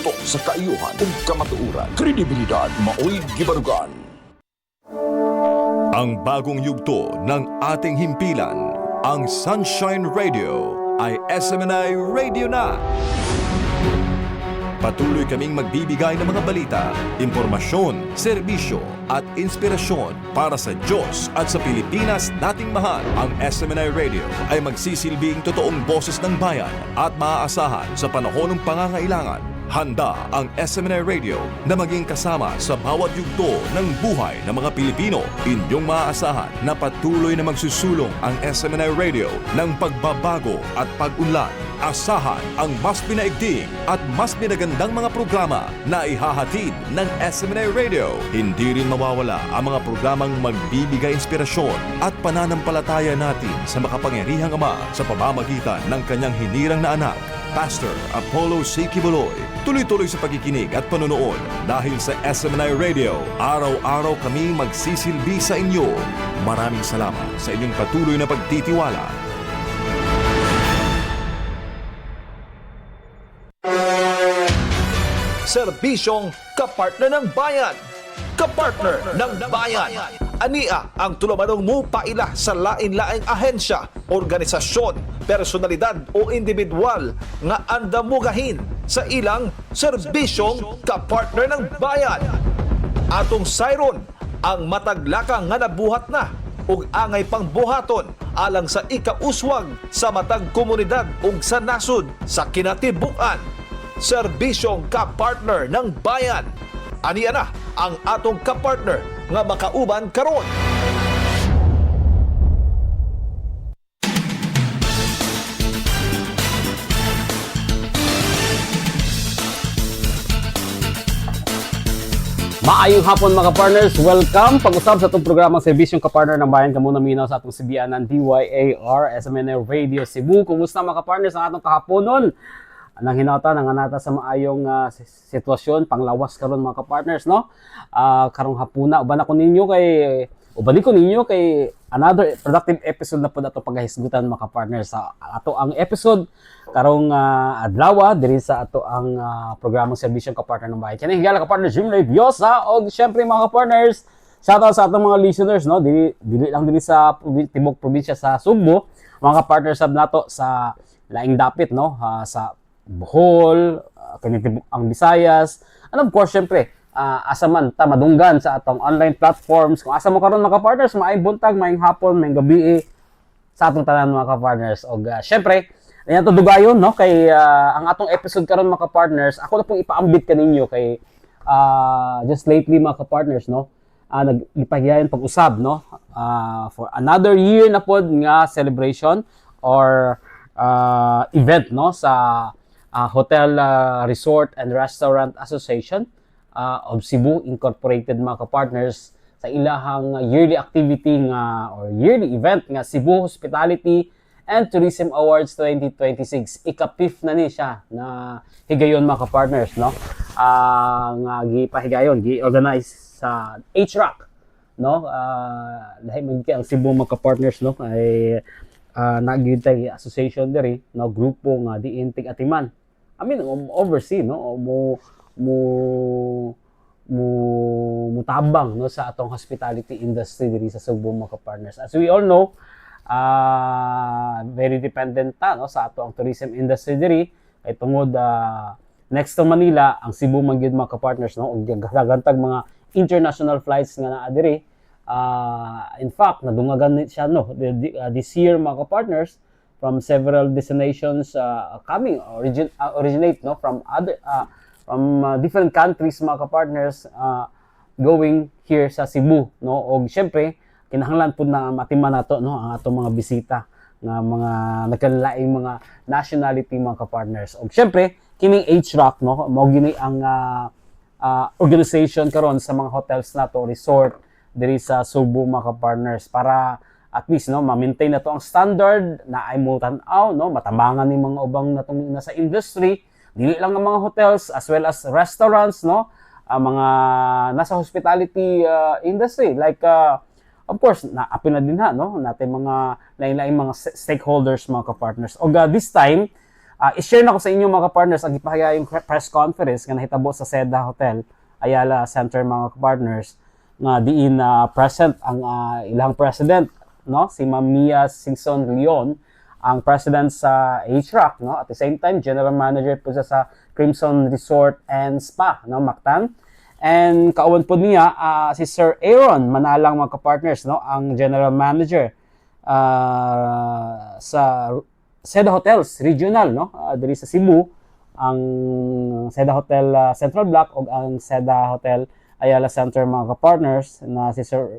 Tutok sa kaayuhan ug kamatuoran. Kredibilidad maoy gibarugan. Ang bagong yugto ng ating himpilan, ang Sunshine Radio ay SMNI Radio na. Patuloy kaming magbibigay ng mga balita, impormasyon, serbisyo at inspirasyon para sa Diyos at sa Pilipinas nating mahal. Ang SMNI Radio ay magsisilbing totoong boses ng bayan at maaasahan sa panahon ng pangangailangan. Handa ang SMNI Radio na maging kasama sa bawat yugto ng buhay ng mga Pilipino. Inyong maaasahan na patuloy na magsusulong ang SMNI Radio ng pagbabago at pag-unlad. Asahan ang mas pinaigting at mas pinagandang mga programa na ihahatid ng SMNI Radio. Hindi rin mawawala ang mga programang magbibigay inspirasyon at pananampalataya natin sa makapangyarihang Ama sa pamamagitan ng kanyang hinirang na anak, Pastor Apollo C. Quiboloy. Tuloy-tuloy sa pagkikinig at panonood dahil sa SMNI Radio, araw-araw kami magsisilbi sa inyo. Maraming salamat sa inyong patuloy na pagtitiwala. Serbisyong kapartner ng bayan. Kapartner ng bayan. Ania ang tulumanong mupaila sa lain-laing ahensya, organisasyon, personalidad o individual nga andamugahin sa ilang serbisyong kapartner ng bayan. Atong sayron ang mataglakang nga nabuhat na ug angay pang buhaton alang sa ikauswag sa matag komunidad ug sa nasod sa kinatibuk-an. Serbisyong kapartner ng bayan. Aniya na ang atong kapartner nga makauban karon. Maayong hapon, mga partners. Welcome pag-usab sa atong programang Serbisyong Kapartner ng Bayan. Kamo naminaw sa atong sibianan DYAR SMNA Radio Cebu. Kumusta, mga partners, ang atong kahaponon? Nang hinata nanganata sa maayong sitwasyon panglawas karon, mga kapartners, no? Karong hapuna uban ko ninyo kay another productive episode na pud ato paghahisgutan, mga kapartners, sa ato ang episode karong adlaw diri sa ato ang programang Serbisyong Kapartner ng Bayan. Kini higala kapartner Jim Reviosa og syempre, mga kapartners, shout out sa atong mga listeners, no, dili dili lang diri sa tibok probinsya sa Sugbo, mga kapartners sab nato sa laing dapit, no, sa Bohol, kini tibok ang Visayas, and of course, syempre, asa man ta madunggan sa atong online platforms. Kung asa mo karon, mga partners, maayong buntag, maayong hapon, maayong gabi sa atong tanan, mga ka-partners. Og syempre, ayan to dugayon, no, kay ang atong episode karon, mga ka-partners, ako na pong ipaambit kaninyo kay just lately, mga ka-partners, no, nagpahiyayon pag-usab, no, for another year na pod nga celebration or event, no, sa Hotel Resort and Restaurant Association of Cebu Incorporated, mga ka-partners, sa ilahang yearly activity nga or yearly event nga Cebu Hospitality and Tourism Awards 2026. Ika-fifth na ni siya na higayon, mga ka-partners, no, nga gipahigayon, gi-organize sa HRAC, no. Lahi man kay ang Cebu, mga ka-partners, no, ay naa gyud tay association diri, no, grupo nga diin tig-atiman, I mean, oversee, no, mo mo mo mutabang, no, sa atong hospitality industry diri sa Sugbo, mga ka-partners. As we all know, very dependent ta, no, sa ato ang tourism industry diri kay tungod next to Manila ang Cebu man gyud, mga ka-partners, no, ug daghan mga international flights nga naa diri. In fact, nadungagan ni siya, no, this year, mga ka-partners, from several destinations coming originate, no, from other from different countries, mga ka-partners, going here sa Cebu, no. Og syempre kinahanglan pud na matiman nato, no, ang atong mga bisita nga mga nagkalaing mga nationality, mga ka-partners. Og syempre kining HRAC, no, mao gini ang organization karon sa mga hotels nato, resort diri sa Sugbo, mga ka-partners, para at least, no, ma-maintain na to ang standard na ay mo tan-aw, no, matabangan ni mga ubang natong nasa industry, dili lang ang mga hotels as well as restaurants, no, ang mga nasa hospitality industry like of course naapil na din ha, no, natin mga lain-laing mga stakeholders, mga ka-partners. Og this time I-share na ko sa inyo, mga partners, ang gipahayag press conference nga nahitabo sa Seda Hotel, Ayala Center, mga partners, nga diin na present ang ilang president, no, si Ma'am Mia Singson Leon, ang president sa HRAC, no, at the same time general manager po siya sa Crimson Resort and Spa, no, Mactan. And kauban po niya si Sir Aaron Manalang, mga kapartners, no, ang general manager sa Seda Hotels Regional, no, diri sa Cebu, ang Seda Hotel Central Block ug ang Seda Hotel Ayala Center, mga kapartners, na si Sir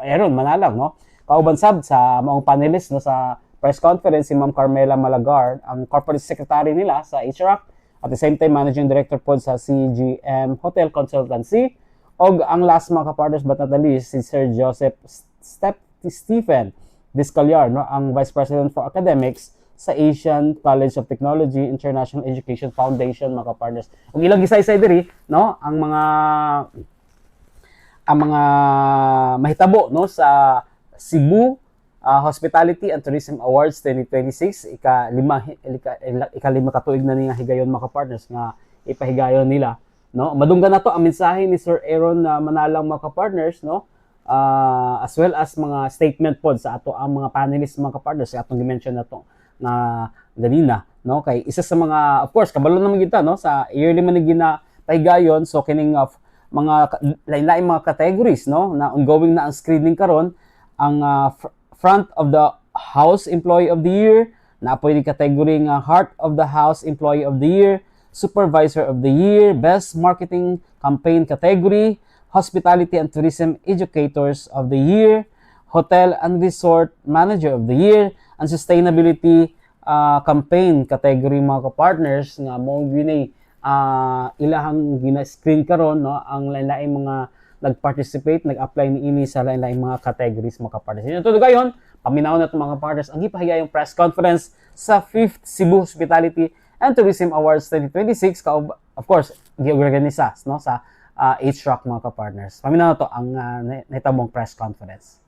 Aaron Manalang, no. Kauban sab sa maong panelist, no, sa press conference si Ma'am Carmela Malagar, ang corporate secretary nila sa HRAC, at the same time managing director po sa CGM Hotel Consultancy, og ang last, mga kapartners, but not the least, si Sir Joseph Step Stephen Discaliar, no, ang Vice President for Academics sa Asian College of Technology International Education Foundation, mga kapartners. Ug ilang gisaysay diri, no, ang mga mahitabo, no, sa Cebu Hospitality and Tourism Awards 2026, ika-lima ka tuig na ni nga higayon, mga partners, nga ipahigayon nila, no. Madunggan na to ang mensahe ni Sir Aaron na Manalang, mga partners, no, as well as mga statement pod sa ato ang mga panelists, mga partners, sa atong gi-mention na to na ganina, no, kay isa sa mga, of course, kabalo naman kita, no, sa yearly man ni gina pahigayon. So kining mga lain-lain mga categories, no, na ongoing na ang screening karon, ang front of the house employee of the year, na poy ni category nga heart of the house employee of the year, supervisor of the year, best marketing campaign category, hospitality and tourism educators of the year, hotel and resort manager of the year, and sustainability campaign category, mga ka-partners, nga mo gini ilahang gina-screen karon, no, ang lain-laing mga nag-participate, nag-apply niini sa lain-laing mga categories, mga ka-partners. Ito gayon, paminaw na itong mga partners ang gipahayag press conference sa 5th Cebu Hospitality and Tourism Awards 2026, of course giorganisa, no, sa HROC, mga ka-partners. Paminaw na to ang nahitabong press conference.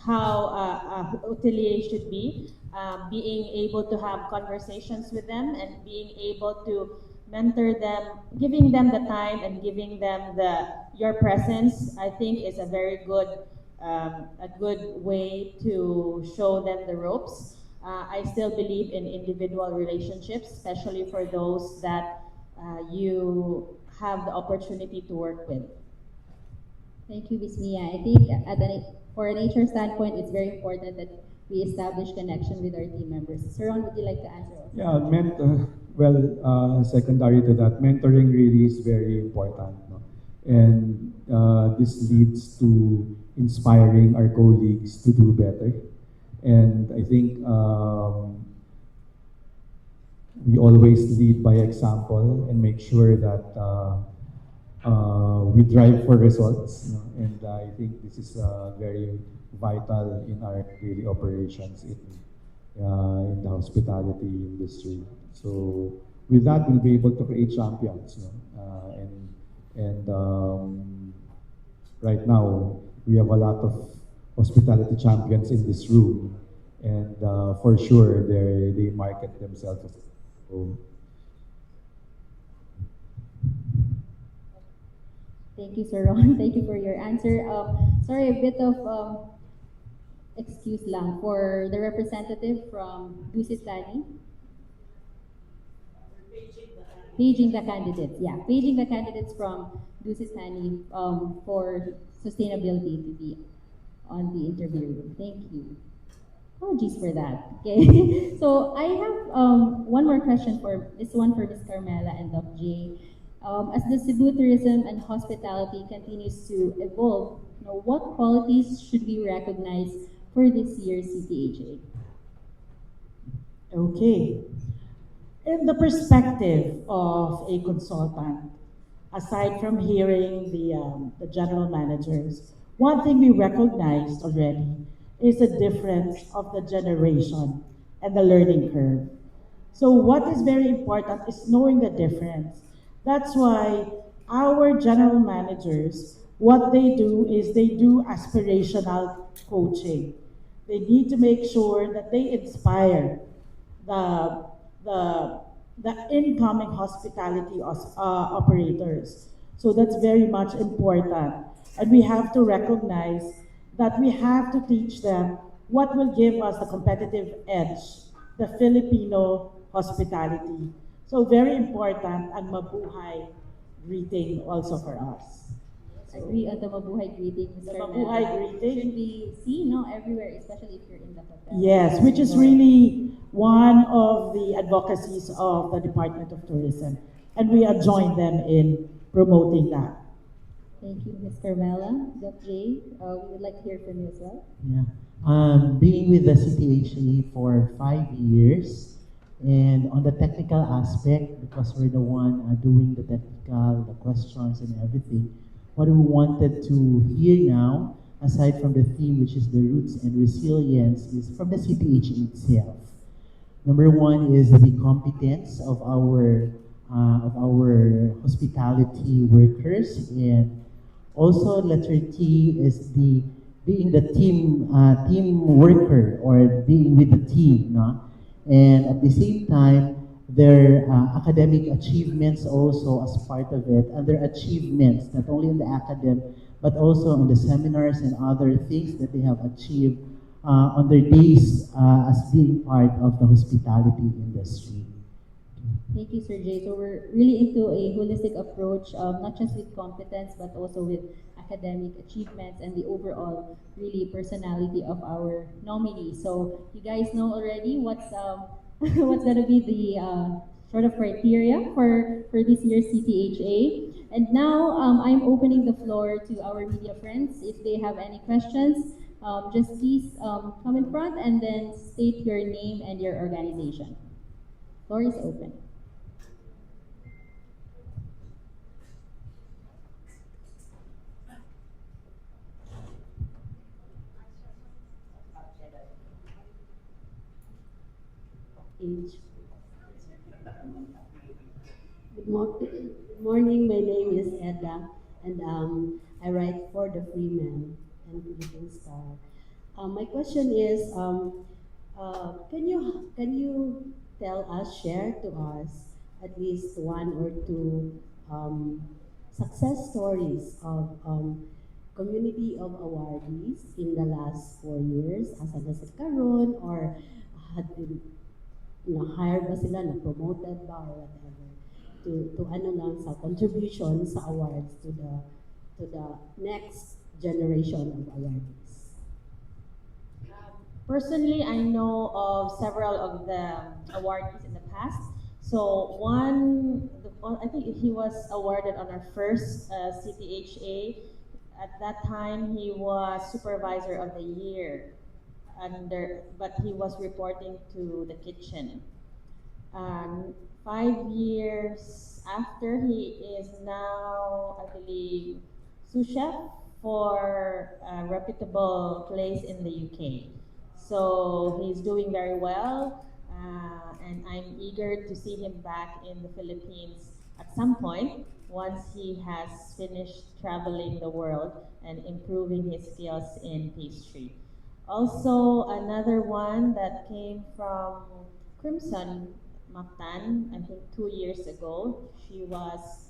How a hotelier should be, being able to have conversations with them and being able to mentor them, giving them the time and giving them the your presence, I think, is a good way to show them the ropes. I still believe in individual relationships, especially for those that you have the opportunity to work with. Thank you, Ms. Mia. I think for an HR standpoint, it's very important that we establish connection with our team members. Sir Ron, would you like to answer also? Yeah, well, secondary to that, mentoring really is very important. No? And this leads to inspiring our colleagues to do better. And I think we always lead by example and make sure that we drive for results. No? And I think this is very vital in our daily operations in the hospitality industry. So with that, we'll be able to create champions. No? And right now, we have a lot of hospitality champions in this room, and for sure, they market themselves. So, Thank you, Sir Ron. Thank you for your answer. Sorry, a bit of excuse lang for the representative from Dusit Thani. Paging the candidates, yeah. Paging the candidates from Dusit Thani for sustainability to be on the interview room. Thank you. Apologies for that. Okay. So I have one more question for this one for Ms. Carmela and Doc J. As the Cebu tourism and hospitality continues to evolve, what qualities should we recognize for this year's CTHA? Okay. In the perspective of a consultant, aside from hearing the general managers, one thing we recognized already is the difference of the generation and the learning curve. So what is very important is knowing the difference. That's why our general managers, what they do is they do aspirational coaching. They need to make sure that they inspire the incoming hospitality operators. So that's very much important. And we have to recognize that we have to teach them what will give us the competitive edge, the Filipino hospitality. So very important ang mabuhay greeting also for us. Agree on the mabuhay greeting, Ms. The Carmela. mabuhay greeting. Should be seen, no, everywhere, especially if you're in the hotel. Yes, which is really one of the advocacies of the Department of Tourism. And we join them in promoting that. Thank you, Ms. Carmela. Doc Jay, we would like to hear from you as well. Yeah. Being with the CTHA for 5 years, and on the technical aspect, because we're the one doing the technical, the questions and everything, what we wanted to hear now, aside from the theme, which is the roots and resilience, is from the CTHA itself. Number one is the competence of our hospitality workers, and also letter T is the being the team worker or being with the team, no? And at the same time, their academic achievements also as part of it, and their achievements not only in the academic but also on the seminars and other things that they have achieved on their days as being part of the hospitality industry. Thank you, Sir Jay. So we're really into a holistic approach, not just with competence, but also with academic achievements and the overall really personality of our nominee. So you guys know already what's gonna be the sort of criteria for this year's CTHA. And now I'm opening the floor to our media friends. If they have any questions, just please come in front and then state your name and your organization. Floor is open. Age. Good morning. My name is Edda, and I write for the Freeman and Philippine Star. My question is, can you tell us, share to us at least one or two success stories of community of awardees in the last 4 years, asa na sila karon or had been na-hire ba sila, na-promoted ba or whatever, to ano lang sa contribution sa awards to the next generation of awardees. Personally, I know of several of the awardees in the past. So one, I think he was awarded on our first CTHA. At that time, he was Supervisor of the Year, but he was reporting to the kitchen. 5 years after, he is now, I believe, sous chef for a reputable place in the UK. So he's doing very well, and I'm eager to see him back in the Philippines at some point once he has finished traveling the world and improving his skills in pastry. Also, another one that came from Crimson Mactan, I think 2 years ago. She was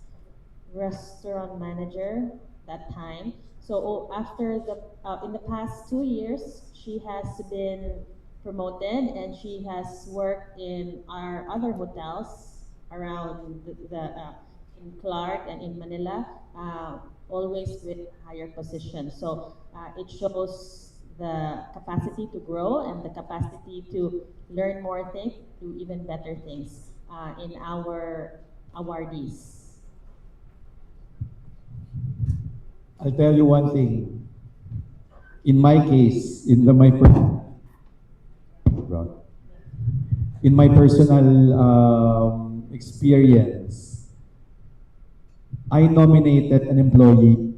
restaurant manager that time. So oh, after the in the past 2 years, she has been promoted and she has worked in our other hotels around the in Clark and in Manila, always with higher positions. So it shows the capacity to grow and the capacity to learn more things, do even better things in our awardees. I'll tell you one thing. In my case, in my personal experience, I nominated an employee.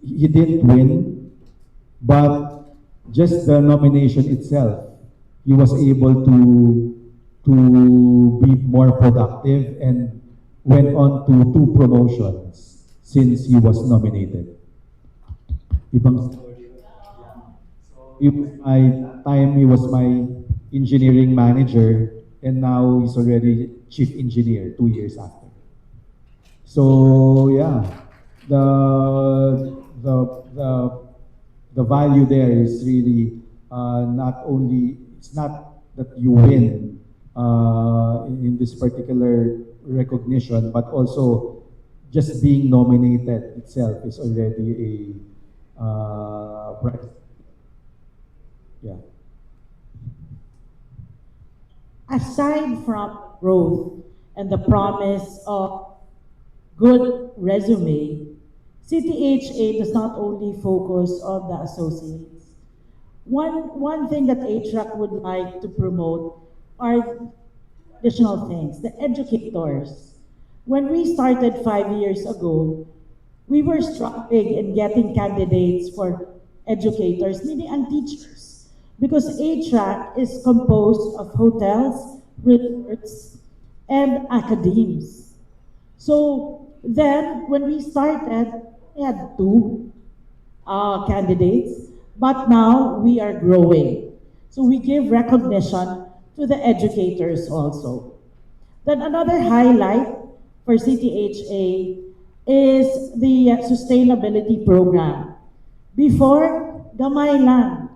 He didn't win, but just the nomination itself, he was able to be more productive and went on to two promotions since he was nominated. Ibang story. So He was my time he was my engineering manager, and now he's already chief engineer 2 years after. So yeah, the value there is really not only, it's not that you win in this particular recognition, but also just being nominated itself is already a prize. Yeah. Aside from growth and the promise of good resume, CTHA does not only focus on the associates. One thing that HRAC would like to promote are additional things, the educators. When we started 5 years ago, we were struggling in getting candidates for educators, meaning ang teachers. Because HRAC is composed of hotels, resorts, and academies. So then, when we started, we had two candidates, but now we are growing. So we give recognition to the educators also. Then another highlight for CTHA is the sustainability program. Before, gamay lang.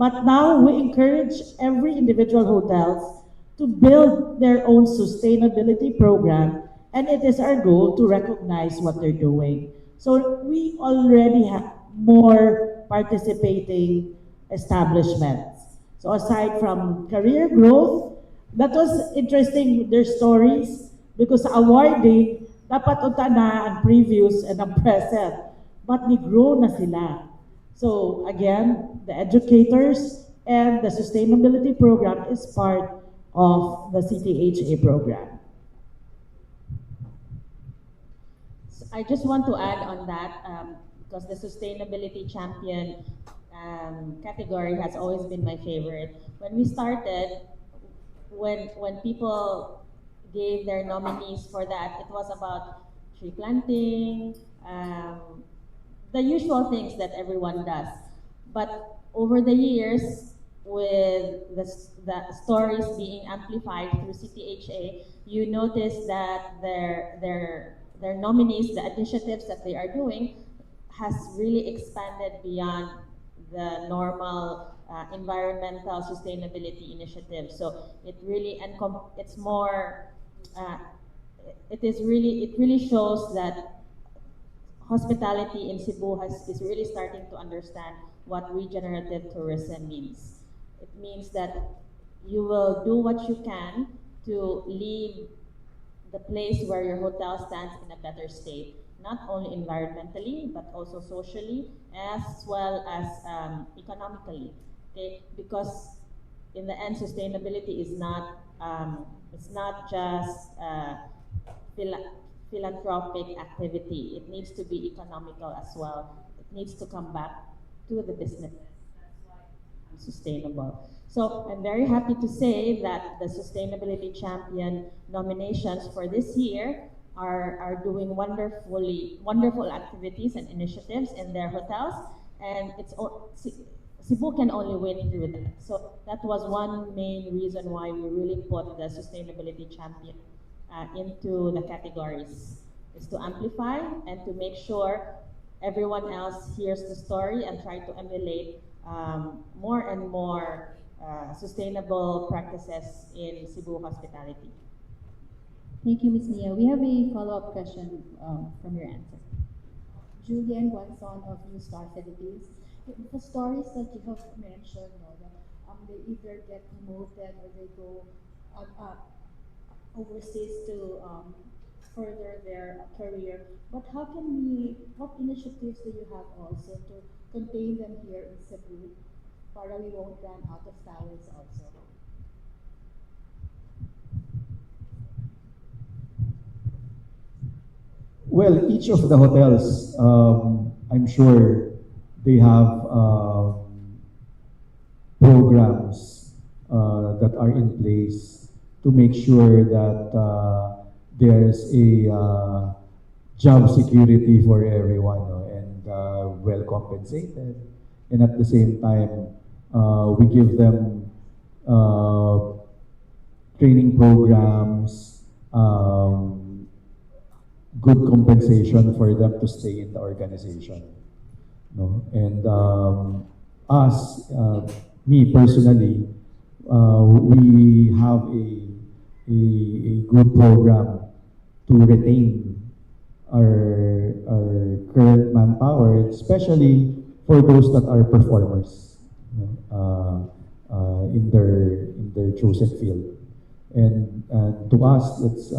But now we encourage every individual hotels to build their own sustainability program, and it is our goal to recognize what they're doing. So we already have more participating establishments. So aside from career growth, that was interesting, their stories, because sa awarding, dapat unta na ang previous and ang present. But ni-grow na sila. So again, the educators and the sustainability program is part of the CTHA program. So I just want to add on that because the sustainability champion category has always been my favorite. When we started, when people gave their nominees for that, it was about tree planting, the usual things that everyone does. But over the years, with the stories being amplified through CTHA, you notice that their nominees, the initiatives that they are doing, has really expanded beyond the normal environmental sustainability initiative. So it really it's more. It is really it really shows that hospitality in Cebu is really starting to understand what regenerative tourism means. It means that you will do what you can to leave the place where your hotel stands in a better state, not only environmentally, but also socially, as well as economically. Okay, because in the end, sustainability is not it's not just philanthropic activity. It needs to be economical as well. It needs to come back to the business. Sustainable. So I'm very happy to say that the Sustainability Champion nominations for this year are doing wonderful activities and initiatives in their hotels, and Cebu can only win through that. So that was one main reason why we really put the Sustainability Champion into the categories, is to amplify and to make sure everyone else hears the story and try to emulate more and more sustainable practices in Cebu hospitality. Thank you, Ms. Mia. We have a follow-up question from your answer. Julian Guanzon of New Star Philippines. The stories that you have mentioned, no, that they either get promoted or they go overseas to further their career. But what initiatives do you have also to contain them here in Cebu para we won't run out of talents also? Well, each of the hotels, I'm sure they have programs that are in place to make sure that there's a job security for everyone, no, and well compensated, and at the same time, We give them training programs, good compensation for them to stay in the organization. No? And us, me personally, we have a good program to retain our current manpower, especially for those that are performers, no? In their chosen field. And to us, that's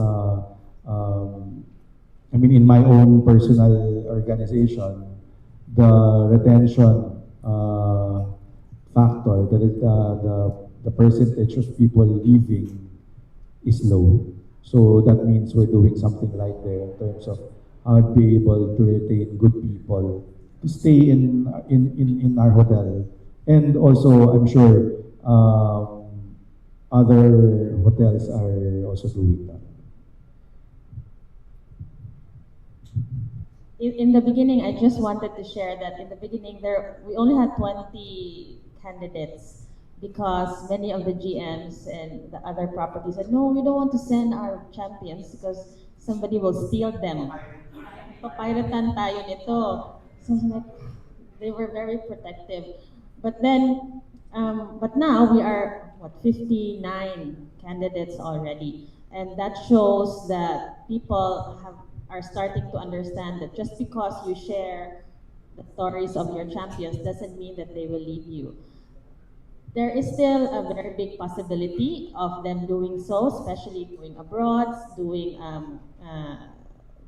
I mean, in my own personal organization, the retention factor, that is, the percentage of people leaving is low. So that means we're doing something right there in terms of how to be able to retain good people to stay in our hotel. And also, I'm sure other hotels are also doing that. In the beginning, I just wanted to share that in the beginning, there we only had 20 candidates because many of the GMs and the other properties said, "No, we don't want to send our champions because somebody will steal them. Papiratan tayo nito." So I was like, they were very protective. But now we are, what, 59 candidates already. And that shows that people have are starting to understand that just because you share the stories of your champions doesn't mean that they will leave you. There is still a very big possibility of them doing so, especially going abroad, doing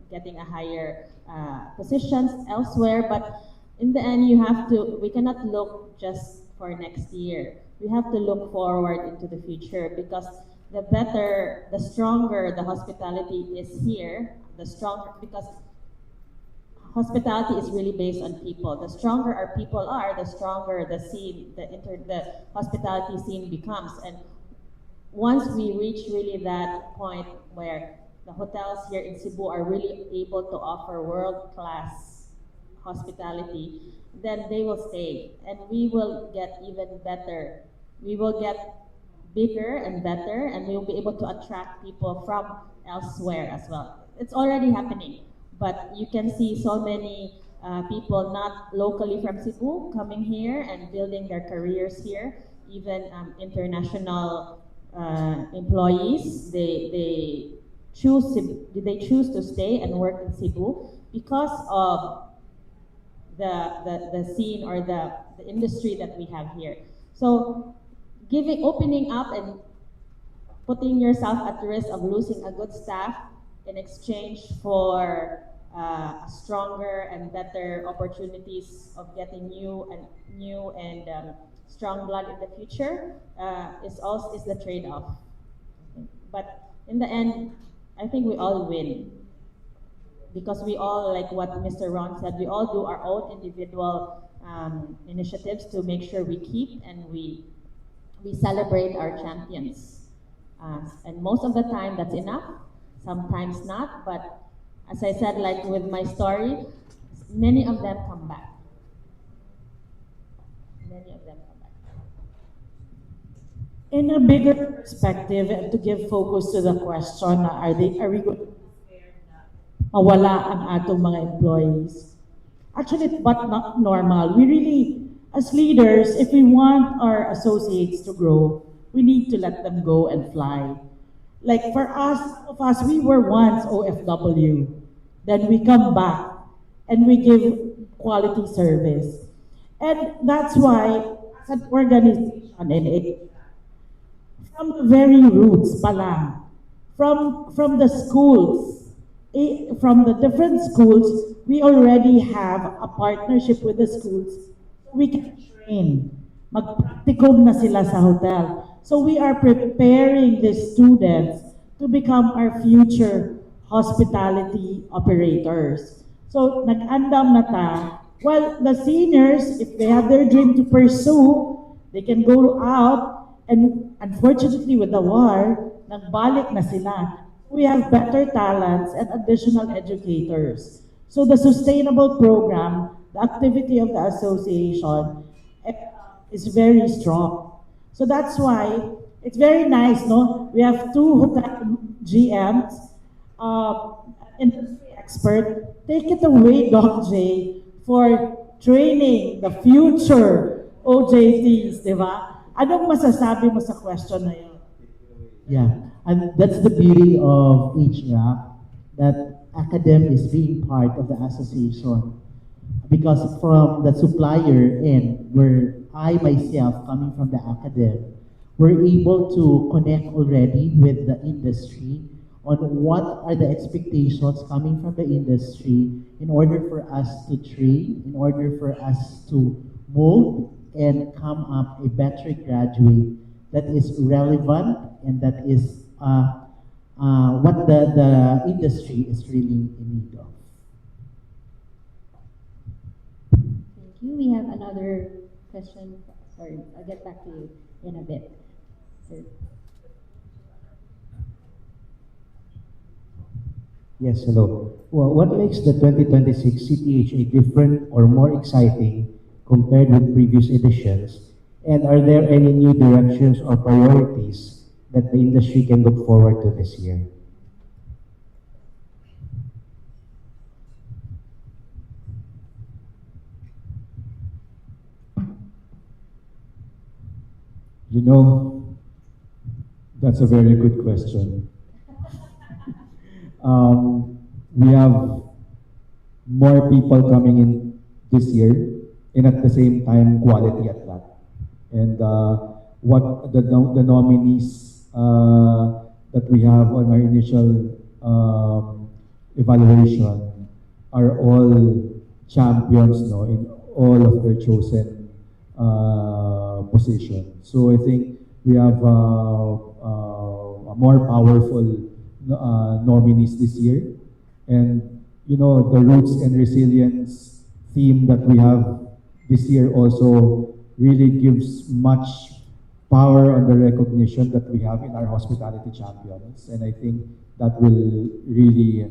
getting a higher positions elsewhere. But in the end, you have to. We cannot look just for next year. We have to look forward into the future because the better, the stronger the hospitality is here, the stronger, because hospitality is really based on people. The stronger our people are, the stronger the scene, the hospitality scene becomes. And once we reach really that point where the hotels here in Cebu are really able to offer world-class hospitality, then they will stay, and we will get even better. We will get bigger and better, and we will be able to attract people from elsewhere as well. It's already happening, but you can see so many people not locally from Cebu coming here and building their careers here. Even international employees, they choose to stay and work in Cebu because of the scene or the industry that we have here. So giving opening up and putting yourself at risk of losing a good staff in exchange for stronger and better opportunities of getting new and strong blood in the future is also is the trade-off. But in the end, I think we all win because we all, like what Mr. Ron said, we all do our own individual initiatives to make sure we keep and we celebrate our champions. And most of the time, that's enough. Sometimes not, but as I said, like with my story, many of them come back. Many of them come back. In a bigger perspective, and to give focus to the question, are we going to mawala ang atong mga employees? Actually, but not normal. We really, as leaders, if we want our associates to grow, we need to let them go and fly. Like for us, of us, we were once OFW. Then we come back and we give quality service. And that's why, as an organization in it, from the very roots pa lang, from the schools, from the different schools, we already have a partnership with the schools. We can train. Mag-practicum na sila sa hotel. So we are preparing the students to become our future hospitality operators. So nag-andam na ta. Well, the seniors, if they have their dream to pursue, they can go out, and unfortunately with the war, nagbalik na sila. We have better talents and additional educators. So the sustainable program, the activity of the association, eh, is very strong. So that's why it's very nice, no? We have two hotel GMs, industry expert. Take it away, Doc J, for training the future OJTs, di ba? Anong masasabi mo sa question na yun? Yeah, and that's the beauty of HRAC, that academe is being part of the association. Because from the supplier end, where I myself, coming from the academe, we're able to connect already with the industry on what are the expectations coming from the industry in order for us to train, in order for us to mold and come up a better graduate that is relevant and that is what the industry is really in need of. Thank you. We have another question. Sorry, I'll get back to you in a bit. Sir. Yes, hello. Well, what makes the 2026 CTHA different or more exciting compared with previous editions? And are there any new directions or priorities that the industry can look forward to this year? That's a very good question. We have more people coming in this year, and at the same time, quality at that. And what the nominees that we have on our initial evaluation are all champions, no, in all of their chosen position. So I think we have a more powerful nominees this year. And the roots and resilience theme that we have this year also really gives much power on the recognition that we have in our hospitality champions. And I think that will really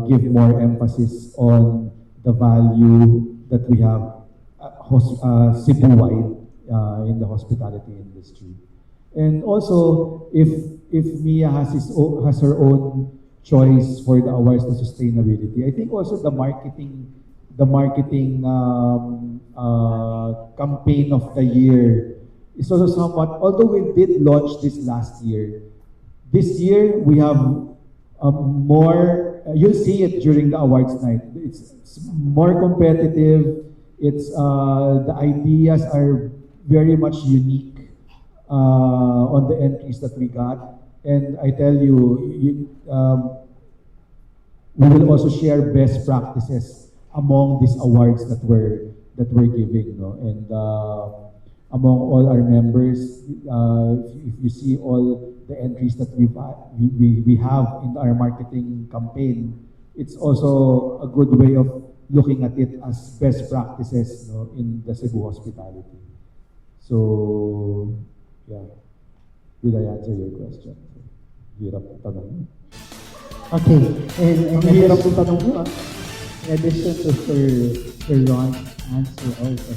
give more emphasis on the value that we have Cebu-wide in the hospitality industry. And also, if Mia has her own choice for the awards to sustainability, I think also the marketing campaign of the year is also somewhat. Although we did launch this last year, this year we have more. You'll see it during the awards night. It's more competitive. It's the ideas are very much unique on the entries that we got. And I tell you, we will also share best practices among these awards that we're giving, no? And among all our members, if you see all the entries that we have in our marketing campaign, it's also a good way of looking at it as best practices, no, in the Cebu hospitality. So, yeah. Did I answer your question? Hirap ng tanong. Okay, and Ang hirap ng tanong mo, ah. in addition to Sir Ron's answer also,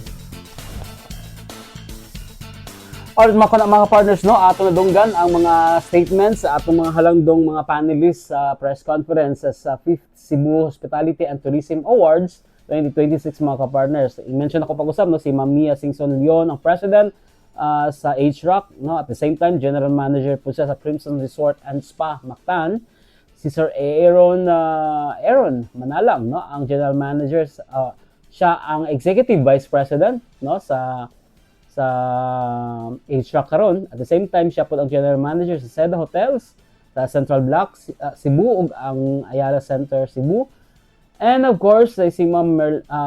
Alright, mga partners, no, ato nadunggan ang mga statements sa atong mga halangdong mga panelists sa press conference sa 5th Cebu Hospitality and Tourism Awards 2026, mga ka-partners. I-mention ako pag-usab, no, si Ma'am Mia Singson Leon, ang president sa HROC, no, at the same time general manager po siya sa Crimson Resort and Spa Mactan. Si Sir Aaron Manalang, no, ang general manager, siya ang executive vice president, no, sa HROC karon. At the same time, siya po ang general manager sa Seda Hotels sa Central Block, Cebu ug ang Ayala Center Cebu. And of course, ay si Ma'am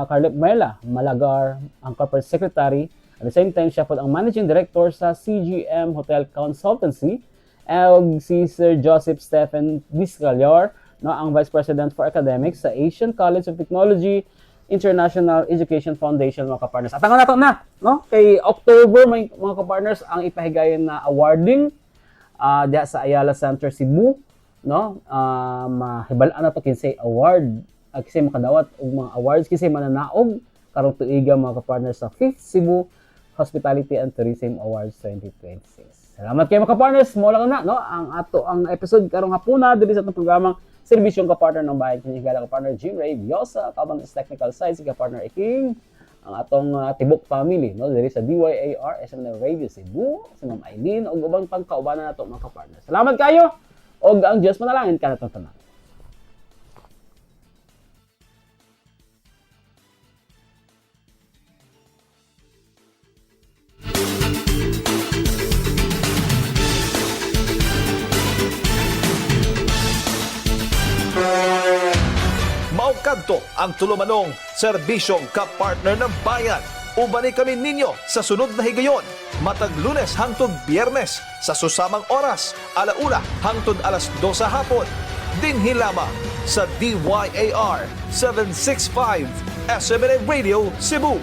Carlet Mela Malagar, ang corporate secretary. At the same time, siya po ang managing director sa CGM Hotel Consultancy. And si Sir Joseph Stephen Vizcayar, no, ang Vice President for Academics sa Asian College of Technology International Education Foundation, mga kapartners. At ang nato na, no? Kay October may mga kapartners ang ipahigayon na awarding diha sa Ayala Center Cebu, no? Mahibal-an na to kinsay award, kinsay makadawat og mga awards, kinsay mananaog. Karong tuiga, mga kapartner, sa 5th Cebu Hospitality and Tourism Awards 2026. Salamat kayo, mga kapartners. Mao lang na, no, ang ato ang episode karong hapuna diri sa atong programang Serbisyong Kapartner ng Bayan. Kini higala kapartner Jim Ray Biosa, kauban sa technical side si kapartner Iking, ang atong tibok family, no, diri sa DYAR SMNI Radio Cebu, si Ma'am Eileen ug ubang pangkaubanan nato, mga kapartner. Salamat kayo ug ang Dios manalangin kanatong tanan. Mao kadto ang tulumanong serbisyong kapartner ng bayan. Ubani kami ninyo sa sunod na higayon. Matag Lunes hangtod Biyernes sa susamang oras, 1:00 hangtod 2:00 sa hapon. Dinhi lamang sa DYAR 765 SMNI Radio Cebu.